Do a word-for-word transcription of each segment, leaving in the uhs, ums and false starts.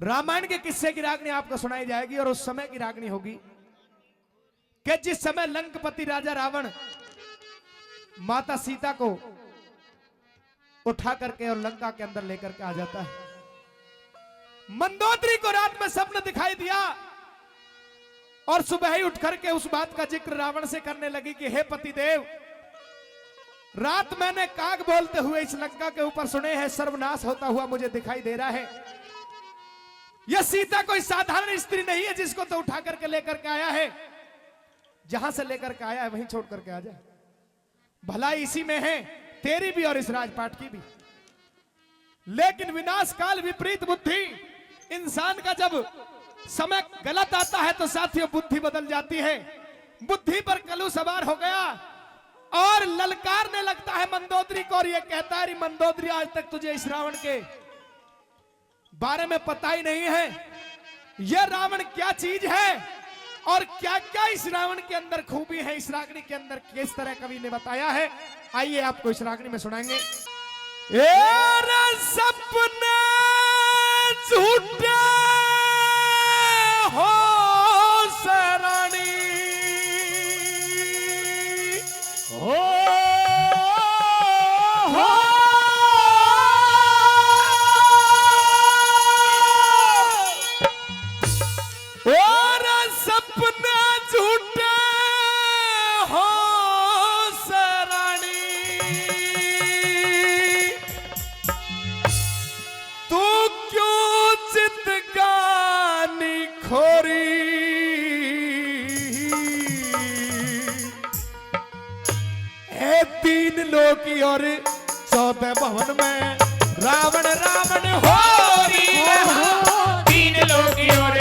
रामायण के किस्से की रागनी आपको सुनाई जाएगी और उस समय की रागनी होगी कि जिस समय लंकपति राजा रावण माता सीता को उठा करके और लंका के अंदर लेकर के आ जाता है। मंदोदरी को रात में स्वप्न दिखाई दिया और सुबह ही उठ करके उस बात का जिक्र रावण से करने लगी कि हे पतिदेव, रात मैंने काग बोलते हुए इस लंका के ऊपर सुने हैं, सर्वनाश होता हुआ मुझे दिखाई दे रहा है। यह सीता कोई साधारण स्त्री नहीं है जिसको तो उठा करके लेकर के आया है। जहां से लेकर के आया है वहीं छोड़ करके आ जाए। भलाई इसी में है, तेरी भी और इस राजपाट की भी। लेकिन विनाश काल विपरीत बुद्धि, इंसान का जब समय गलत आता है तो साथियों बुद्धि बदल जाती है। बुद्धि पर कलू सवार हो गया और ललकारने लगता है मंदोदरी को और ये कहता है, अरे मंदोदरी, आज तक तुझे इस रावण के बारे में पता ही नहीं है, यह रावण क्या चीज है और क्या क्या इस रावण के अंदर खूबी है, इस रागनी के अंदर किस तरह कवि ने बताया है। आइए आपको इस रागनी में सुनाएंगे। ए रे सपने झूठे हो सरानी, हो, हो। और सपने झूठे हो सरानी, तू क्यों जिंदगानी खोरी। हे तीन लोक और चौदह भवन में रावण रावण हो रही है। तीन लोक और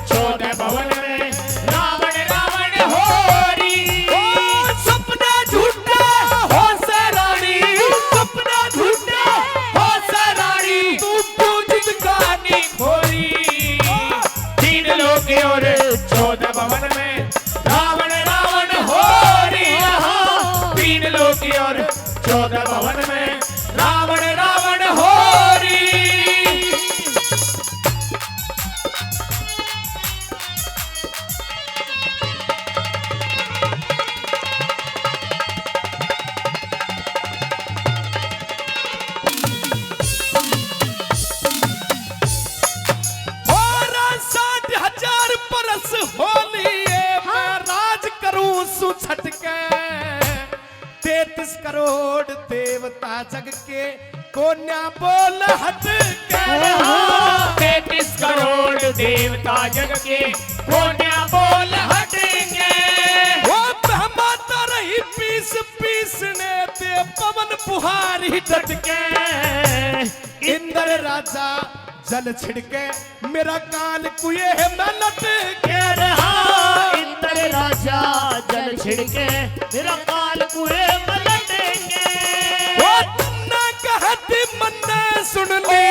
चौदह भवन में रावण रावण हो रही। ओ सपना झूठा हो सरानी, सपना झूठा हो सरानी, तू पूजित का नहीं खोरी। तीन लोक और चौदह भवन में रावण रावण हो रही। यहाँ तीन लोक और चौदह भवन में रावण रावण हो रही। और साठ हजार बरस हो लिए, हाँ। मैं राज करूं सु छटके। तैंतीस करोड़ देवता जग के, कोन्या बोल हट के। हाँ। तैंतीस करोड़ देवता जग के, कोन्या बोल हट के। वो ब्रह्मा तो रही पीस पीसने ते पवन बुहारी डट के। इंद्र राजा जल छिड़के, मेरा काल कुएं में लटके। रहा इंद्र राजा जल छिड़के, मेरा काल कुएं में लटके। ओ तन्ने कहती मन्ने सुन ली,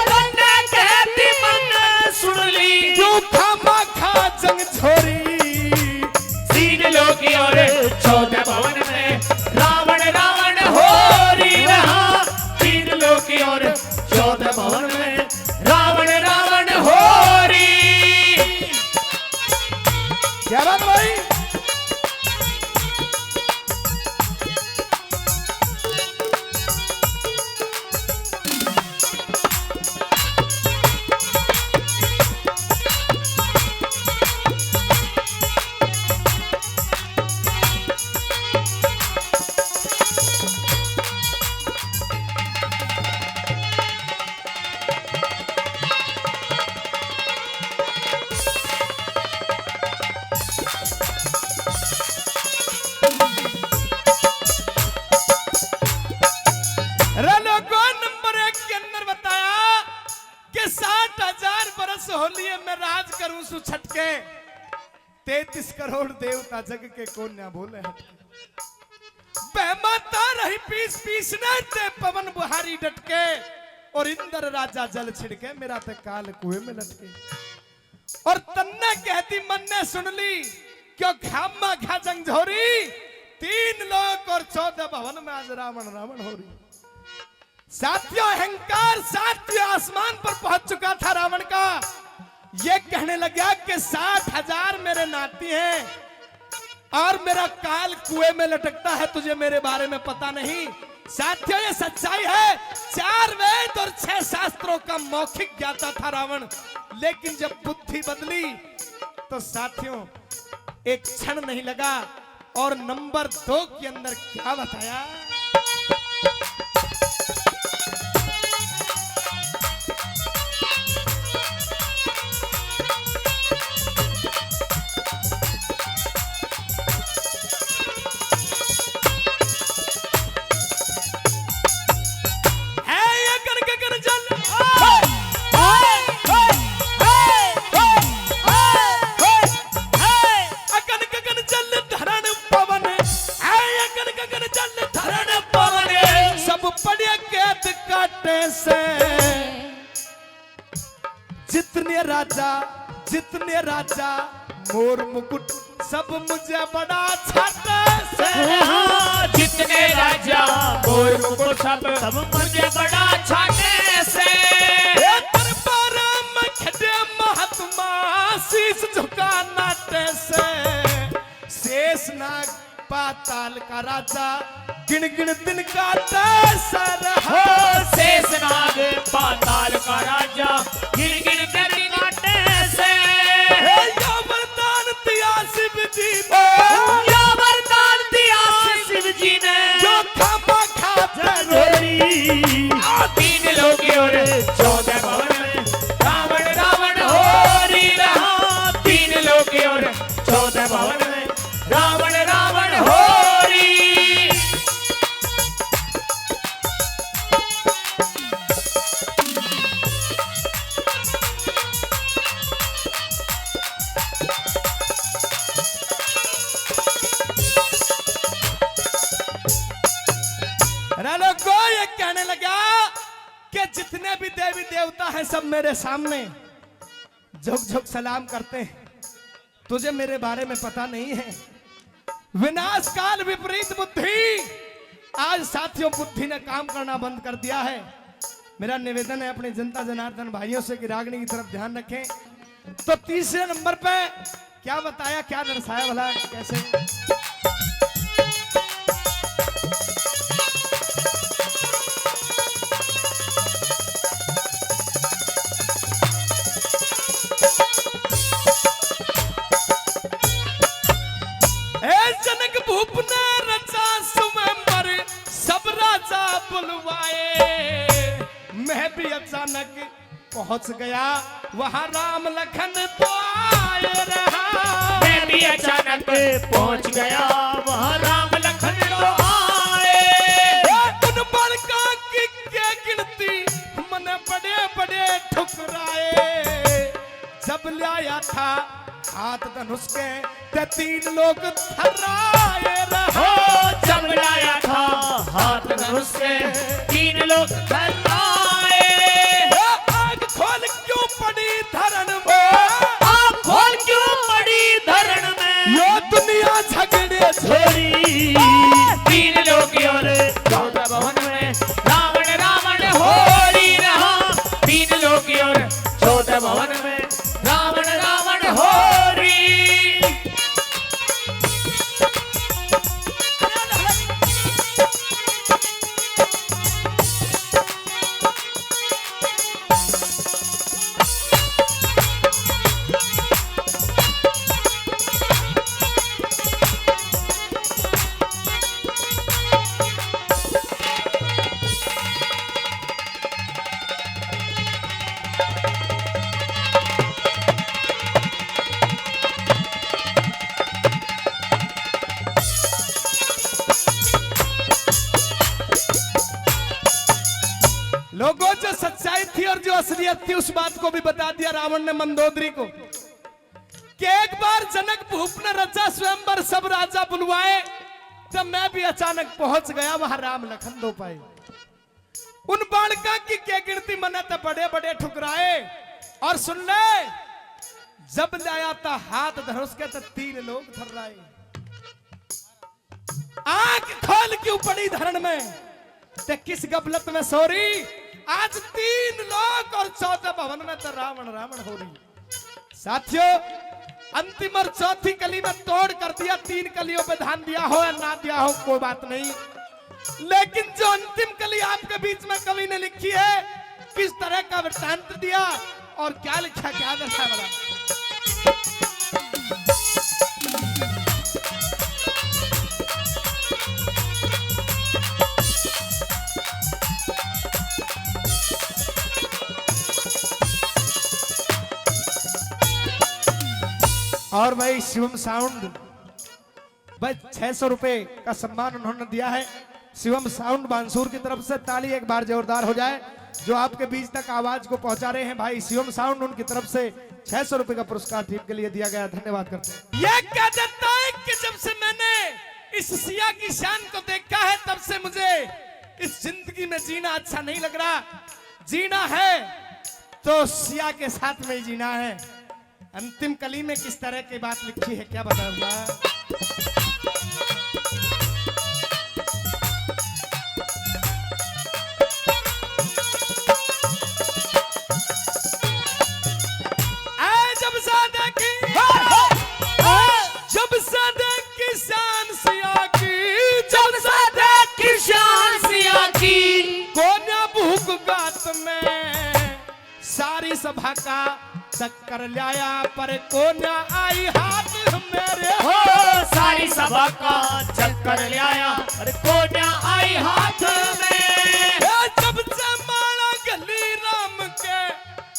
तन्ने कहती मन्ने सुन ली, क्यों खामा खा जंग छोरी। तीन लोक और चौदह भवन में रावण रावण हो रही। रहा तीन लोक और चौदह भवन में रावण रावण हो रही। क्या बात भाई। अरे लोगों, नंबर एक के अंदर बताया कि साठ हजार बरस हो लिए मैं राज करूं सु छटके। तैंतीस करोड़ देवता जग के कोन्या बोले हटके। बहमाता रही पीस पीसने ते पवन बुहारी डटके, और इंद्र राजा जल छिड़के, मेरा ते काल कुएं में लटके। और तन्ने कहती मन्ने सुन ली, क्यों खामा खा जंग झोरी। तीन लोक और चौदह भवन में आज रावण रावण हो रही। साथियों, अहंकार सातवें आसमान पर पहुंच चुका था रावण का। ये कहने लगा कि साठ हजार मेरे नाती हैं और मेरा काल कुएं में लटकता है, तुझे मेरे बारे में पता नहीं। साथियों, ये सच्चाई है। चार वेद और छह शास्त्रों का मौखिक ज्ञाता था रावण, लेकिन जब बुद्धि बदली तो साथियों, एक क्षण नहीं लगा और नंबर दो के अंदर क्या बताया? है ये गण गगन जल। अगन गगन जल धरण पवन, ऐ अगन गगन जल धरण पवन, सब पड़े कैद काटे से। जितने राजा, जितने राजा मोर मुकुट, सब मुझे बड़ा छाटे से। हाँ, जितने राजा मोर मुकुट, सब, सब मुझे बड़ा छाटे से। हे दरबार में खड़े महात्मा, शीश झुका नाटे से। शेष नाग पाताल का राजा, गिण गिण दिन काटे सर। हो शेष नाग पाताल का राजा, गिण गिण दिन काटे से। हे या वरदान दिया शिव जी ने, या वरदान दिया शिव जी ने, जो खामा खा जरूरी। तीन लोक और चौदह भवन में रावण रावण हो रही रहा। तीन लोक और चौदह भवन में रावण रावण हो रही। राजा को ये कहने लगा कि जितने भी देवी देवता हैं, सब मेरे सामने झुक झुक सलाम करते हैं। तुझे मेरे बारे में पता नहीं है। विनाश काल विपरीत बुद्धि। आज साथियों, बुद्धि ने काम करना बंद कर दिया है। मेरा निवेदन है अपने जनता जनार्दन भाइयों से कि रागनी की तरफ ध्यान रखें। तो तीसरे नंबर पे क्या बताया, क्या दर्शाया भला, कैसे? ए जनक भूप ने रचा स्वयंवर, सब राजा बुलवाए। मैं भी अचानक पहुंच गया वहां राम लखन तो आए रहा। मैं भी अचानक पहुंच गया वहां राम लखन तो आए। उन बालका की क्या गिनती, मने बड़े बड़े ठुकराए। जब लाया था हाथ धनुष के, ते तीन लोक थर्राए रहा। जब लाया था हाथ धनुष के, तीन लोक थर्राए। आंख खोल क्यों पड़ी धरण में, आंख खोल क्यों पड़ी धरण में, यो दुनिया झगड़े छोड़ी। तीन लोक और चौदह भवन में रावण रावण हो रही रहा। तीन लोक और चौदह भवन में रावण रावण हो रही। लोगों, जो सच्चाई थी और जो असलियत थी, उस बात को भी बता दिया रावण ने मंदोदरी को कि एक बार जनक भूप ने रचा स्वयंवर, सब राजा बुलवाए, जब मैं भी अचानक पहुंच गया वहां राम लखन दो पाए। उन बालका की क्या गिनती, मने तो बड़े बड़े ठुकराए। और सुन ले, जब लाया था हाथ धनुष के तो तीन लोक थर्राए। आंख खोल क्यों पड़ी धरण में, ते किस गफलत में सो रही। आज तीन लोक और चौदह भवन में तो रावण रावण हो रही। साथियों, अंतिम और चौथी कली में तोड़ कर दिया। तीन कलियों पे ध्यान दिया हो या ना दिया हो, कोई बात नहीं, लेकिन जो अंतिम कली आपके बीच में कवि ने लिखी है, किस तरह का वृत्तांत दिया और क्या लिखा, क्या दर्शाया बड़ा। और भाई शिवम साउंड, भाई छह सौ रुपए का सम्मान उन्होंने दिया है। शिवम साउंड बांसूर की तरफ से ताली एक बार जोरदार हो जाए, जो आपके बीच तक आवाज को पहुंचा रहे हैं भाई शिवम साउंड, उनकी तरफ से छह सौ रुपए का पुरस्कार टीम के लिए दिया गया। धन्यवाद करते हैं। ये कह देता है कि जब से मैंने इस सिया की शान को देखा है, तब से मुझे इस जिंदगी में जीना अच्छा नहीं लग रहा। जीना है तो सिया के साथ में ही जीना है। अंतिम कली में किस तरह की बात लिखी है, क्या बताऊंगा। आए जब ज्यादा की, जब ज्यादा किसान सिया की, जब ज्यादा किसान सिया की, कोन्या भूख गात में सारी सभा का चक्कर ल्याया, पर कोन्या आई हाथ मेरे। हो, सारी सभा का चक्कर ल्याया, पर कोन्या आई हाथ में। ए, जब जयमाला घली राम के,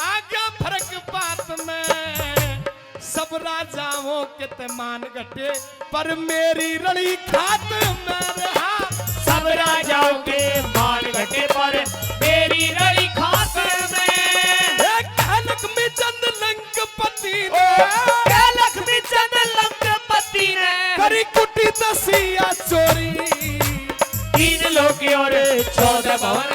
आ गया फर्क बात में। सब राजाओं के ते मान घटे, पर मेरी रली खात में रहा। सब राजाओं के मान घटे, पर मेरी रली खात में। ए, कह लक्ष्मी चंद लंकपति ने, ओ, कह लक्ष्मी चंद लंकपति ने, करी कुटी दसिया चोरी। तीन लोक और चौदह भवन